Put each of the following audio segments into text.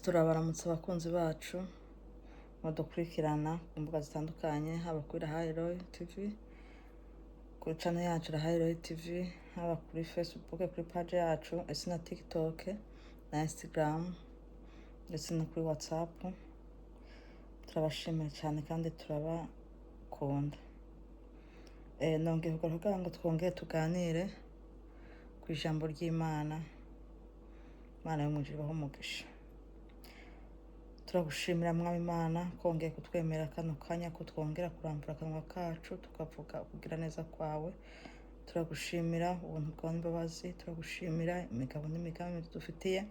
Turabaramutsa abakunzi bacu mudukurikirana ku mbuga zitandukanye, haba kuri Rahayi Roy TV, kuri channel yacu Rahayi Roy TV, haba kuri Facebook, kuri page yacu, ese na TikTok na Instagram, ndetse no kuri WhatsApp. Turabashimira cyane kandi turabakunda. Nongeye kugaruka kugira ngo twongere tuganire ku ijambo ry'Imana. Imana yo mu ijuru ibahe umugisha. Turagushimira, Mwami Imana, kongeye kutwemera kano kanya ko twongera kurambura akanwa kacu tukavuga kugira neza kwawe. Turagushimira ubuntu bwawe n'imbabazi, turagushimira imigabo n'imigambi dufitiye,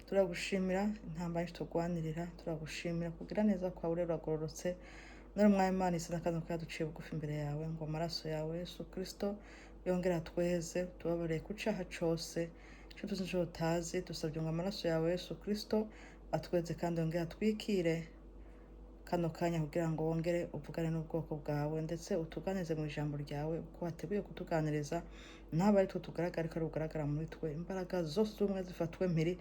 turagushimira intambara turwanirira, turagushimira kugira neza kwawe. Rero uragororotse. None, Mwami Imana, isa na kano kanya duciye bugufi imbere yawe ngo amaraso yawe Yesu Kristo yongere atweze, tubabarire ku caha cose ico tuzi n'ico tutazi. Dusabye ngo amaraso yawe Yesu Kristo atweze kandi yongere atwikire kano kanya kugira ngo wongere uvugane n'ubwoko bwawe, ndetse utuganirize mu ijambo ryawe uko wateguye kutuganiriza. Ntabwo ari twe tugaragara, ariko ari ugaragara muri twe. Imbaraga zose z'ubumwe zifatwe mpiri,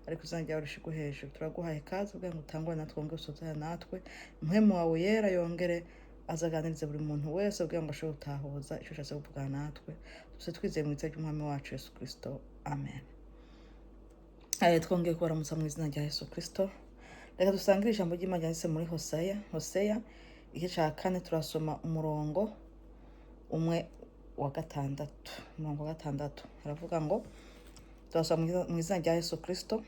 ariko izina ryawe rishigwe hejuru. Turaguhaye ikaze kugira ngo utangure natwe, wongere usozane natwe. Mpwemu wawe yera yongere azaganirize buri muntu wese kugira ngo ashobore gutahuza icyo ushatse kuvugana natwe. Tuse twizeye mu izina ry'Umwami wacu Yesu Kristo, amen. Twongeye kubaramutsa mu izina rya Yesu Kristo. Reka dusangire ijambo ry'Imana ryanditse muri Hoseya, Hoseya igice cya 4, turasoma umurongo umwe wa 6. Umurongo wa 6 haravuga ngo, turasoma mu izina rya Yesu Kristo: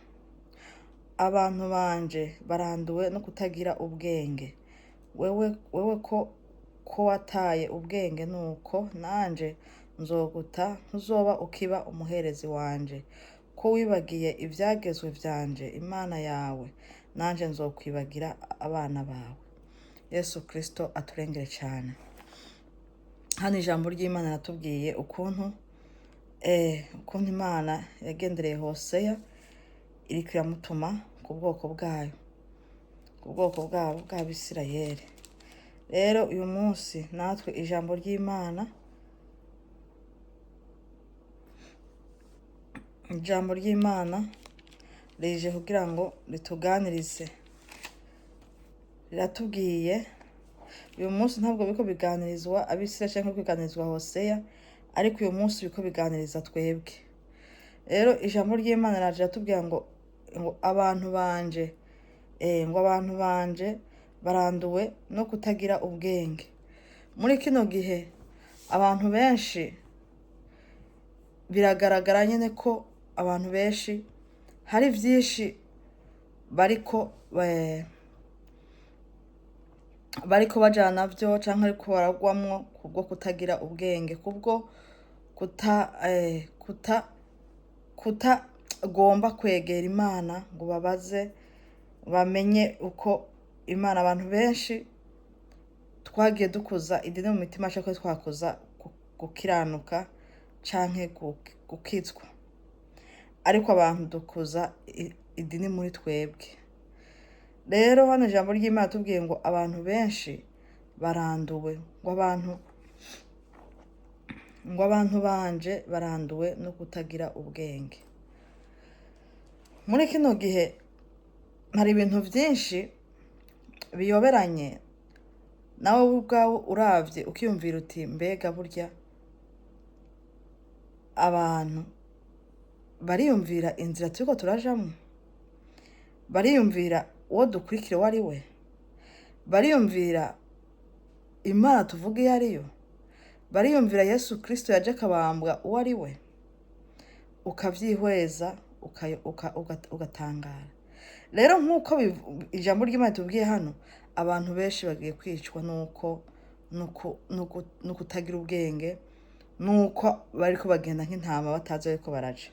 "Abantu banje baranduwe no kutagira ubwenge. Wewe ko wataye ubwenge, nuko nanje nzoguta, ntuzoba ukiba umuherezi wanje. Ko wibagiye ibyagezwe vyanje, Imana yawe, nanje nzokwibagira abana bawe." Yesu Kristo aturengere cyane. Hano ijambo ry'Imana ratubwiye ukuntu Imana yagendereye Hoseya, iriko iramutuma ku bwoko bwayo, ku bwoko bwabo bw'Abisirayeli. Rero uyu munsi natwe ijambo ry'Imana rije kugira ngo rituganirize. Riratubwiye uyu munsi, ntabwo biriko biganirizwa Abisirayeli cyangwa biganirizwa Hoseya, ariko uyu munsi biriko biganiriza twebwe. Rero ijambo ry'Imana riraje riratubwira ngo abantu banje baranduwe no kutagira ubwenge. Muri kino gihe abantu benshi, biragaragara nyine ko abantu benshi hari byinshi bariko bajana navyo canke ariko baragwamwo kubwo kutagira ubwenge, kubwo kutagomba kwegera Imana ngo babaze bamenye uko Imana. Abantu benshi twagiye dukuza idini mu mitima yacu, ko twakuza gukiranuka canke gukizwa, ariko abantu dukuza idini muri twebwe. Rero hano ijambo ry'Imana tubwiye ngo abantu benshi baranduwe, ngo abantu banje baranduwe no kutagira ubwenge. Muri kino gihe hari ibintu byinshi biyoberanye, nawe ubwawe uravye ukiyumvira uti: "Mbega burya abantu bariyumvira inzira turiko turajamwo? Bariyumvira uwo dukurikira uwo ari we? Bariyumvira Imana tuvuga iyo ari yo? Bariyumvira Yesu Kristo yaje akabambwa uwo ari we?" Ukavyihweza, ugatangara. Rero nk'uko ijambo ry'Imana tubwiye hano, abantu benshi bagiye kwicwa nuko kutagira ubwenge, nuko bariko bagenda nk'intama batazi ariko baraja.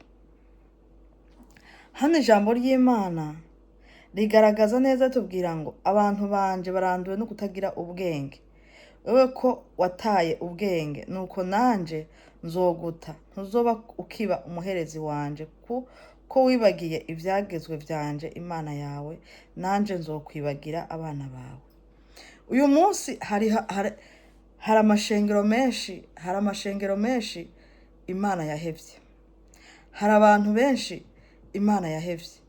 Hano ijambo ry'Imana rigaragaza neza, tubwira ngo abantu banje baranduwe no kutagira ubwenge. Wewe ko wataye ubwenge, nuko nanje nzoguta, ntuzoba ukiba umuherezi wanje. Ko wibagiye ivyagezwe vyanje, Imana yawe, nanje nzokwibagira abana bawe. Uyu munsi hari amashengero menshi, hari amashengero menshi Imana yahevye, hari abantu benshi Imana yahevye,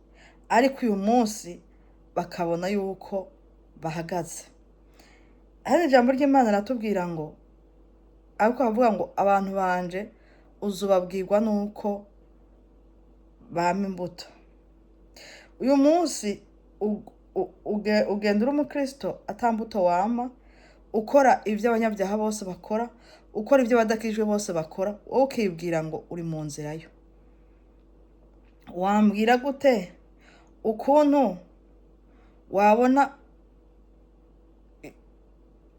ariko uyu munsi Bakabona yuko bahagaze hano. Ijambo ry'Imana riratubwira ngo, ariko bavuga ngo: "Abantu banje uzubabwirwa nuko bama imbuto." Uyu munsi ugenda uri umukristo ata mbuto wama, ukora ibyo abanyabyaha bose bakora, ukora ibyo abadakijwe bose bakora, wowe ukibwira ngo uri mu nzira yo. Wambwira gute ukuntu wabona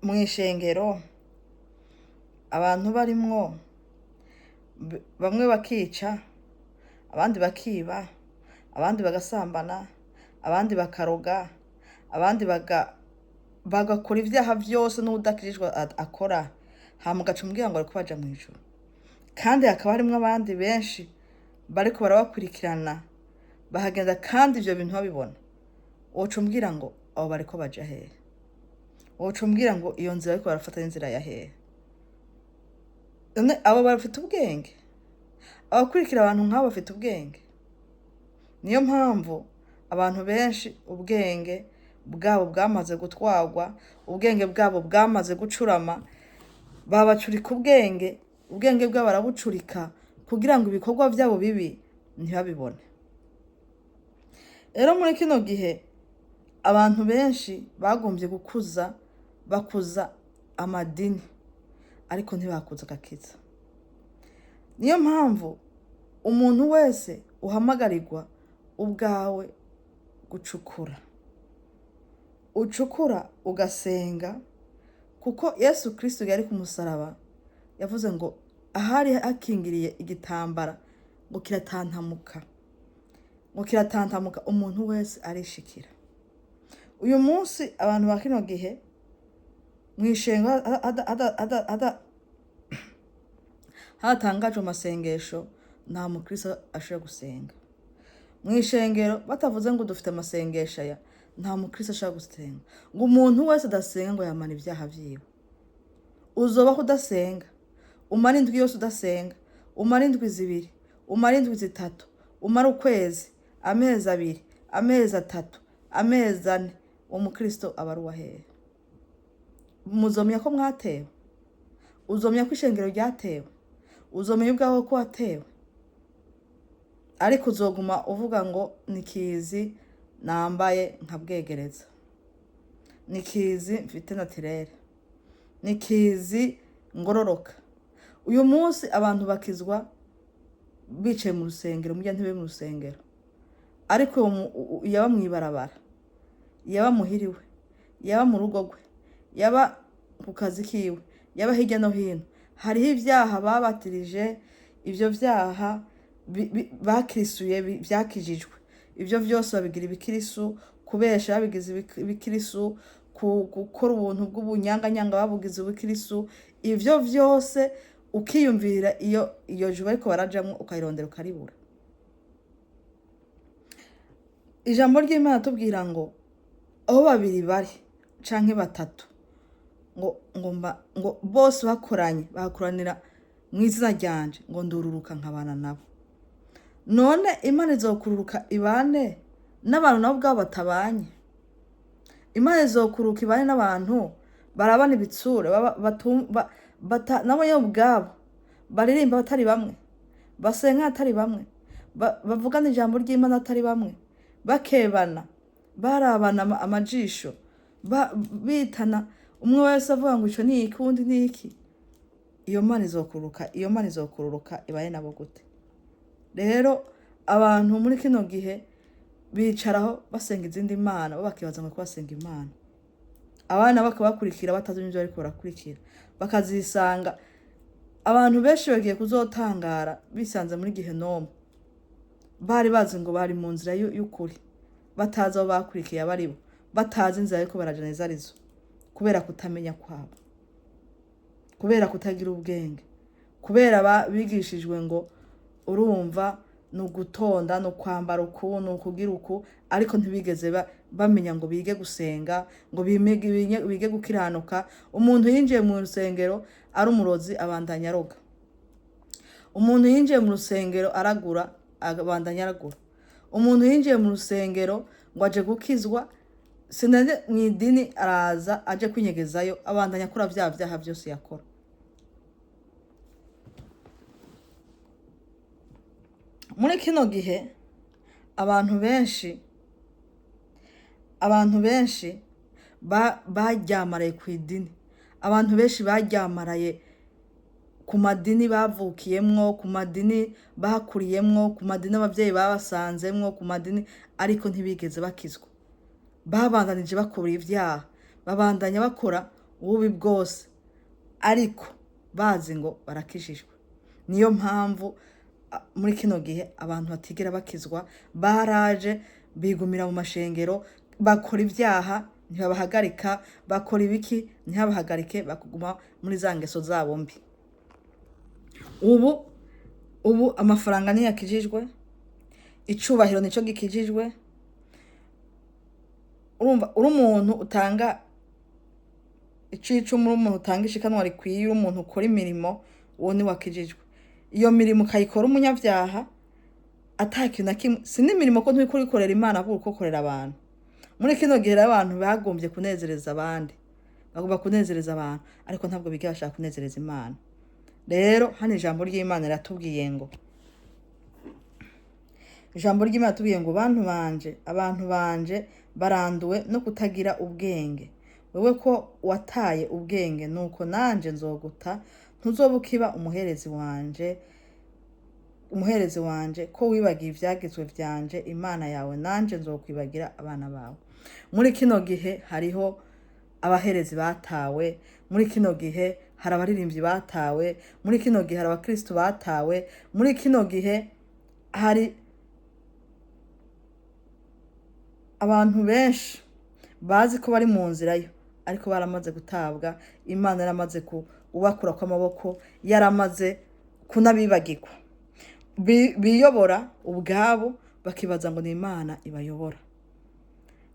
mu ishengero abantu barimwo bamwe bakica, abandi bakiba, abandi bagasambana, abandi bakaroga, abandi bagakora ibyaha byose n'udakirijwe akora, hama ugaca umbwira ngo bariko baja mu ijuru, kandi hakaba harimwo abandi benshi bariko barabakurikirana bahagenda, kandi ivyo bintu babibona? Woca umbwira ngo abo bariko baja hehe? Woca umbwira ngo iyo nzira bariko barafata n'inzira ya hehe? None abo bafite ubwenge? Abakurikira abantu nk'abo bafite ubwenge? Niyo mpamvu abantu benshi ubwenge bwabo bwamaze gutwarwa, ubwenge bwabo bwamaze gucurama, babacurika ubwenge, ubwenge bwabo barabucurika kugira ngo ibikorwa byabo bibi ntibabibone. Rero muri kino gihe abantu benshi bagombye gukuza, bakuza amadini, ariko ntibakuza agakiza. Niyo mpamvu umuntu wese uhamagarirwa ubwawe gucukura, ucukura ugasenga, kuko Yesu Kristo yari ku musaraba yavuze ngo ahari hakingiriye igitambara ngo kiratantamuka, ngo kiratantamuka, umuntu wese arishikira. Uyu munsi abantu ba kino gihe mu ishengo hatangajwe amasengesho, nta mukristo ashobora gusenga mu ishengero batavuze ngo dufite amasengesho aya. Nta mukristo ashobora gusenga. Ngo umuntu wese adasenga ngo yamana ibyaha vyiwe. Uzobaho udasenga, umara indwi yose udasenga, umara indwi 2, umara indwi 3, umara ukwezi, amezi 2, amezi 3, amezi 4, uwo mukristo aba ari uwahehe? Muzomenya ko mwatewe? Uzomenya ko ishengero ryatewe? Uzomenya ubwawe ko watewe? Ariko uzoguma uvuga ngo nikizi nambaye nkabwegereza, nikizi mfite naturelle, nikizi ngororoka. Uyu munsi abantu bakizwa bicaye mu rusengero, mujya ntebe mu rusengero, ariko yaba mw'ibarabara, yaba muhiriwe, yaba mu rugo rwe, yaba ku kazi kiwe, yaba hirya no hino, hariho ibyaha babatirije, ibyo byaha bakirisuye, byakijijwe. Ibyo byose babigira ibikirisu. Kubesha babigize ibikirisu, gukora ubuntu bw'ubunyanganyanga babugize ubukirisu. Ibyo byose ukiyumvira iyo juru ariko barajamwo, ukayirondera ukaribura. Ijambo ry'Imana tubwira ngo aho babiri bari canke batatu, ngo bose bakoranye, bakoranira mu izina ryanje, ngo ndururuka nkabana nabo. None Imana izokururuka ibane n'abantu nabo ubwabo batabanye? Imana izokururuka ibane n'abantu barabana ibitsure, nabo nyene ubwabo baririmba batari bamwe, basenga atari bamwe, bavugana ijambo ry'Imana atari bamwe, bakebana, barabana amajisho, bitana, umwe wese avuga ngo ico ni iki, uwundi ni iki? Iyo Mana izokururuka, iyo Mana izokururuka ibaye nabo gute? Rero abantu muri kino gihe bicaraho basenga izindi mana, bo bakibaza ngo basenga Imana, abana bakabakurikira batazi n'ivyo bariko barakurikira, bakazisanga. Abantu benshi bagiye kuzotangara bisanze muri gehinomu, bari bazi ngo bari mu nzira y'ukuri, batazi abo bakurikiye abaribo, batazi inzira bariko barajana izo arizo, kubera kutamenya kwabo, kubera kutagira ubwenge, kubera bigishijwe ngo urumva ni ugutonda, ni ukwambara uku, ni ukugira uku, ariko ntibigeze bamenya ngo bige gusenga, ngo bige gukiranuka. Umuntu yinjiye mu rusengero ari umurozi abandanya aroga, umuntu yinjiye mu rusengero aragura abandanya aragura, umuntu yinjiye mu rusengero ngo aje gukizwa. Sinende mu idini, araza aje kwinyegezayo, abandanya akora vya vyaha vyose yakora. Muri kino gihe abantu benshi, abantu benshi baryamaraye ku idini, abantu benshi baryamaraye ku madini bavukiyemwo, ku madini bakuriyemwo, ku madini abavyeyi babasanzemwo, ku madini, ariko ntibigeze bakizwa. Babandanije bakora ivyaha, babandanya bakora ububi bwose, ariko bazi ngo barakijijwe. Niyo mpamvu muri kino gihe abantu batigera bakizwa, baraje bigumira mu mashengero, bakora ivyaha ntibabahagarika, bakora ibiki ntibabahagarike, bakuguma muri za ngeso zabo mbi. Ubu amafaranga ntiyakijijwe, icubahiro nico gikijijwe. Urumva uri umuntu utanga icicumi, uri umuntu utanga ishikanwa rikwiye, uri umuntu ukora imirimo, uwo ni wakijijwe. Iyo mirimo ukayikora umunyavyaha ata kintu na kimwe, si n'imirimo ko nturiko urikorera Imana, ahubwo uriko ukorera abantu. Muri kino gihe rero abantu bagombye kunezereza abandi, bagomba kunezereza abantu, ariko ntabwo biga bashaka kunezereza Imana. Rero hano ijambo ry'Imana riratubwiye ngo, ijambo ry'Imana riratubwiye ngo bantu banje, abantu banje baranduwe no kutagira ubwenge. Wewe ko wataye ubwenge, nuko nanje nzoguta, ntuzoba ukiba umuherezi wanje, umuherezi wanje, ko wibagiye ivyagezwe vyanje Imana yawe, nanje nzokwibagira abana bawe. Muri kino gihe hariho abaherezi batawe, muri kino gihe hari abaririmbyi batawe, muri kino gihe hari abakristo batawe, muri kino gihe hari abantu benshi bazi ko bari mu nzira yo, ariko baramaze gutabwa. Imana yaramaze kubakura kw'amaboko, yaramaze kunabibagirwa. Biyobora ubwabo, bakibaza ngo ni Imana ibayobora.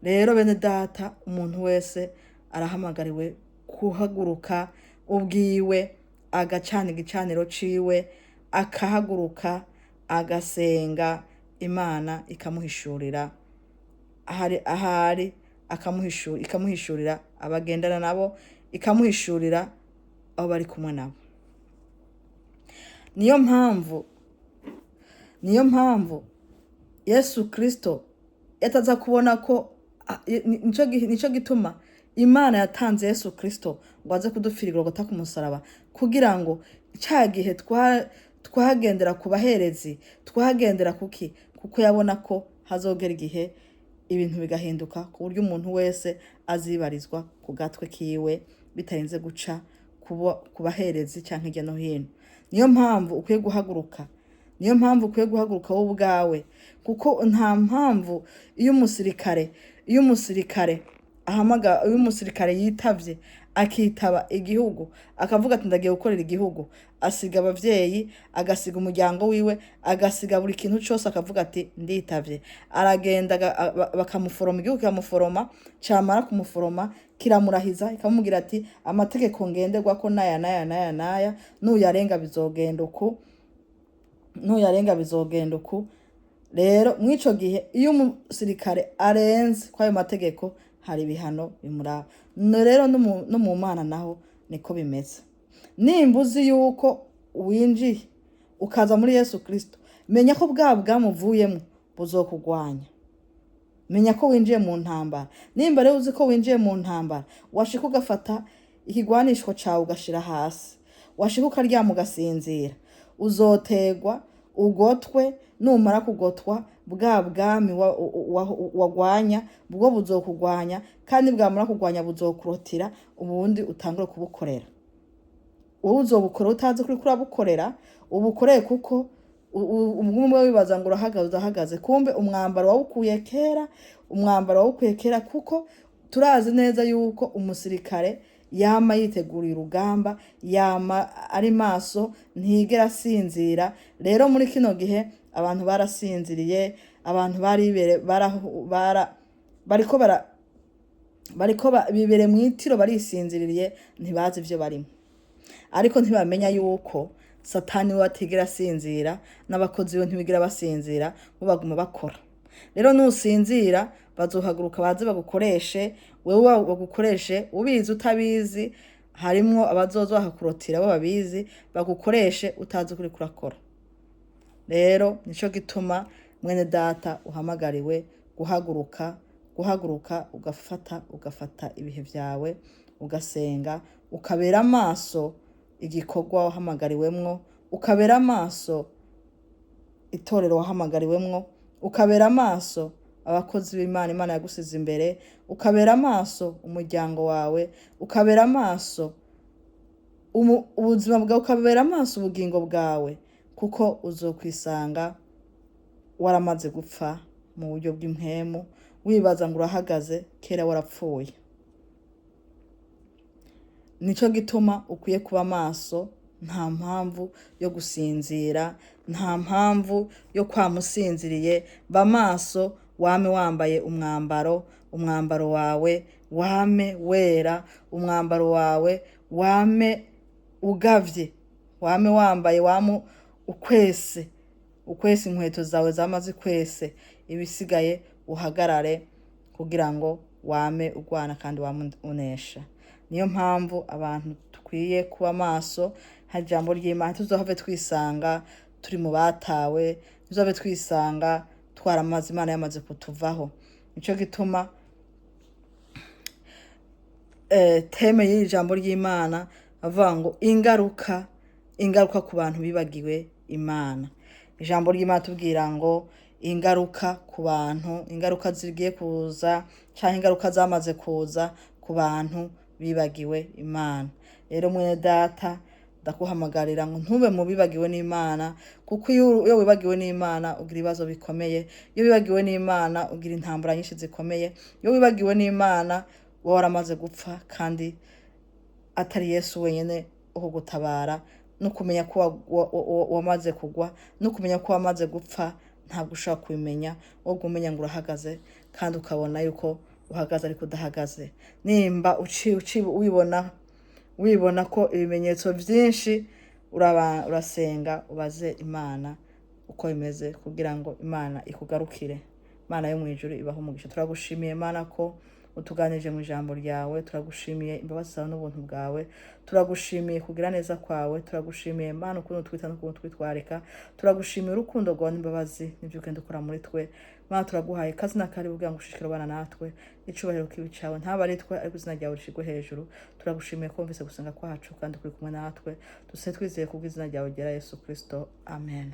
Rero bene data, umuntu wese arahamagariwe kuhaguruka ubwiwe, agacana igicaniro ciwe, akahaguruka agasenga, Imana ikamuhishurira ahari, ahari ikamuhishurira abagendana nabo, ikamuhishurira abo bari kumwe nabo. Niyo mpamvu Yesu Kristo yataza kubona ko, nico gituma Imana yatanze Yesu Kristo ngo aze kudupfira igorogota ku musaraba, kugira ngo ca gihe twagendera ku baherezi, twagendera kuki, kuko yabona ko hazogera igihe ibintu bigahinduka, ku buryo umuntu wese azibarizwa ku gatwe kiwe, bitarinze guca ku baherezi canke hirya no hino. Niyo mpamvu ukwiye guhaguruka, niyo mpamvu ukwiye guhaguruka wowe ubwawe, kuko nta mpamvu iyo umusirikare, iyo umusirikare ahamaga, iyo umusirikare yitavye akitaba igihugu, akavuga ati ndagiye gukorera igihugu, asiga abavyeyi, agasiga umuryango wiwe, agasiga buri kintu cose, akavuga ati nditavye, aragenda bakamuforoma, igihugu kikamuforoma, camara kumuforoma kiramurahiza, ikamubwira ati amategeko ngenderwako naya naya naya naya, nuyarenga bizogenda uku, nuyarenga bizogenda uku. Rero mw'ico gihe iyo umusirikare arenze kw'ayo mategeko, hari ibihano bimuraba. No rero no mu Mana naho niko bimeze. Nimba uzi yuko winjiye ukaza muri Yesu Kristo, menya ko bwa bwamuvuyemo buzokugwanya. Menya ko winjiye mu ntambara. Nimba rero uzi ko winjiye mu ntambara, washika ugafata ikigwanishwa cawe ugashira hasi, washika ukaryama ugasinzira, uzotegwa ugotwe. Numara kugotwa, bwa bwami wagwanya bwo buzokugwanya, kandi bwamara kugwanya buzokurotira, ubundi utangure kubukorera. Wowe uzobukora utazi kuri kurabukorera, ubukoreye kuko umwe wibaza ngo urahagaze, udahagaze, kumbe umwambaro wawukuye kera, umwambaro wawukuye kera, kuko turazi neza yuko umusirikare yama yiteguriye urugamba, yama ari maso, ntigera asinzira. Rero muri kino gihe abantu barasinziriye, abantu baribere, bara, bariko bara, bariko bibere mwitiro, barisinziriye, ntibazi ivyo barimo. Ariko ntibamenya yuko Satani we atigera asinzira, n'abakozi be ntibigira basinzira, bo baguma bakora. Rero nusinzira Bazohaguruka baze bagukoreshe wewe, bagukoreshe ubizi utabizi. Harimwo abazoza bakakurotira bo babizi, bagukoreshe utazi ukuri kurakora. Rero nico gituma, mwene data, uhamagariwe guhaguruka, guhaguruka ugafata ibihe vyawe, ugasenga, ukabera amaso igikorwa wahamagariwemwo, ukabera amaso itorero wahamagariwemwo, ukabera amaso abakozi b'Imana Imana yagusize imbere, ukabera amaso umuryango wawe, ukabera amaso ubuzima bwawe, ukabera amaso ubugingo bwawe, kuko uzokwisanga waramaze gupfa mu buryo bw'impwemu, wibaza ngo urahagaze, kera warapfuye. Nico gituma ukwiye kuba maso. Nta mpamvu yo gusinzira, nta mpamvu yo kwama usinziriye. Ba maso, wame wambaye umwambaro, umwambaro wawe wame wera, umwambaro wawe wame ugavye, wame wambaye, wame ukwese, ukwese inkweto zawe zama zikwese. Ibisigaye uhagarare kugira ngo wame ugwana kandi wame unesha. Niyo mpamvu abantu dukwiye kuba maso. Hari ijambo ry'Imana, tuzohave twisanga turi mu batawe, tuzohave twisanga twaramaze, Imana yamaze kutuvaho. Nico gituma thème y'iri jambo ry'Imana avuga ngo ingaruka ku bantu bibagiwe Imana. Ijambo ry'Imana tubwira ngo ingaruka ku bantu, ingaruka zigiye kuza canke ingaruka zamaze kuza ku bantu bibagiwe Imana. Rero mwene data, ndaguhamagarira ngo ntube mu bibagiwe n'Imana, kuko iyo wibagiwe n'Imana ugira ibibazo bikomeye. Iyo wibagiwe n'Imana ugira intambara nyinshi zikomeye. Iyo wibagiwe n'Imana uba waramaze gupfa, kandi atari Yesu wenyine ukugutabara. No kumenya ko wamaze kugwa, no kumenya ko wamaze gupfa, ntabwo ushobora kubimenya. Wowe umenya ngo urahagaze, kandi ukabona yuko uhagaze ariko udahagaze. Nimba wibona ko ibimenyetso byinshi, urasenga, ubaze Imana uko bimeze kugira ngo Imana ikugarukire. Imana yo mu ijuru ibaho umugisha. Turagushimiye Imana ko utuganije mu ijambo ryawe. Turagushimiye imbabazi zawe n'ubuntu bwawe. Turagushimiye kugira neza kwawe. Turagushimiye Mana ukuntu twita n'ukuntu twitwarika. Turagushimiye urukundo rwawe n'imbabazi n'ibyo ugenda ukora muri twe. Mana, turaguhaye ikaze na karibu kugira ngo ushishikare ubana natwe. Icubahiro kibi cawe, ntaba ari twe, ariko izina ryawe rishirwe hejuru. Turagushimiye ko wumvise gusenga kwacu kandi kuri kumwe natwe. Duse twizeye kubw'izina ryawe ryera Yesu Kristo, amen.